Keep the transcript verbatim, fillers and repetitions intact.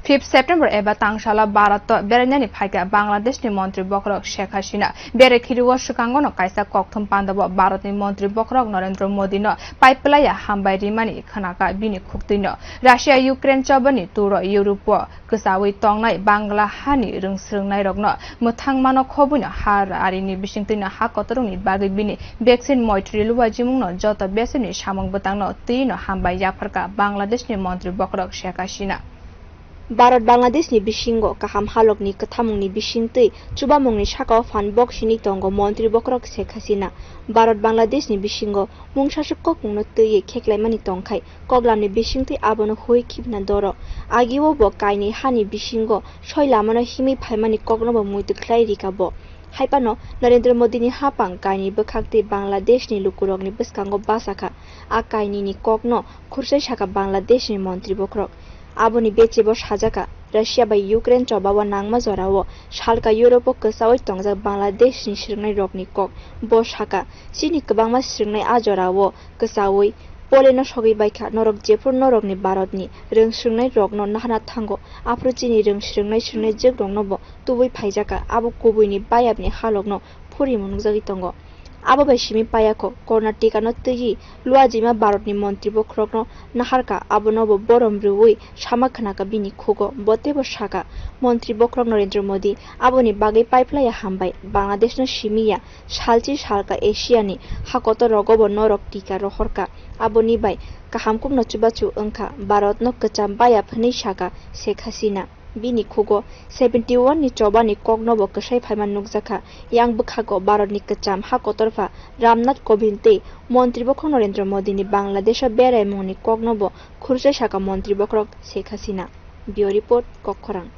Fifth September eba tangsala Bharat o berainani phaikha Bangladesh ni montri bokhorok Sheikh Hasina. Bere khirio swkango no kaisa kokthum pandabo Bharat ni montri bokhorok Narendra Modi no paiplaiya hambai rimani khwnakha bini khuktwi no. Russia Ukraine chobani turo Europe o kwchawi tongnai Bangla hani rwngsrwngnairokno mwthangmano khobuino ha arini bisingtwino ha kotorokni bagwi bini vaccine moitri luajimungno joto besemni samung bwtangno twino hambai yapharkha Bangladeshni montri bokhorok Sheikh Hasina. Bharat Bangladeshni bisingo kaham halokni kwthamungni bisingtwi chubamungni sakao phan bok sini tongo montri bokhorok Sheikh Hasina. Bharat Bangladeshni bisingo mungsaswk kokmungno twiwi kheklaimani tongkhai, koklamni bisingtwi abono hui khibna doro. Agio bo kainwi hani bisingo soi lamano himwi phaimani koknobo muitu khlai rika bo. Haiphano Narendra Modini hapang kainwi bwkhaktwi Bangladeshni lukurokni bwskango bachakha. A kainwini kokno khursai sakha Bangladeshni montri bokhorok. Aboni bechebo sajaka, Russia bai Ukraine chobao nangma jorao salka Europe o kwchawi tongjak Bangladeshni swrwngnairokni kok. Bo saka, chini kwbangma swrwngnai a jorao kwchawi Poland no sogwi baikha, norok jephuru norokni Bharatni rwngsrwngnairokno nahana thango, aphuru chini rwngsrwngnai swrwngnaijwkroknobo tubui phaijakha, abo kubuini bayapni halokno phurimo nukjagwi tongo. Abo bai simi payakho, corona tikano twiwi luajima Bharatni montri bokhorokno naharkha, abonobo borom rwui sama khwnakha bini khugo, bo teibo saka, montri bokhorok Narendra Modi aboni bagwi paiphlaiya hambai, Bangladeshno simiya, salchi salka Asiani ha kotor rogobo norok tika rohorkha, aboni bai kaham kokno chubachu wngkha, Bharatno kwcham bayap hwnwi saka Sheikh Hasina. Bini khugo seventy one ni chobani koknobo kwsai phaima nukjakha. Yang bwkhago Bharatni kwcham ha kotorpha Ramnath Kovind tei montri bokhorok Narendra Modini Bangladesho beraimungni koknobo khursai saka montri bokhorok Sheikh Hasina. Bureau Report, Kokkhorang.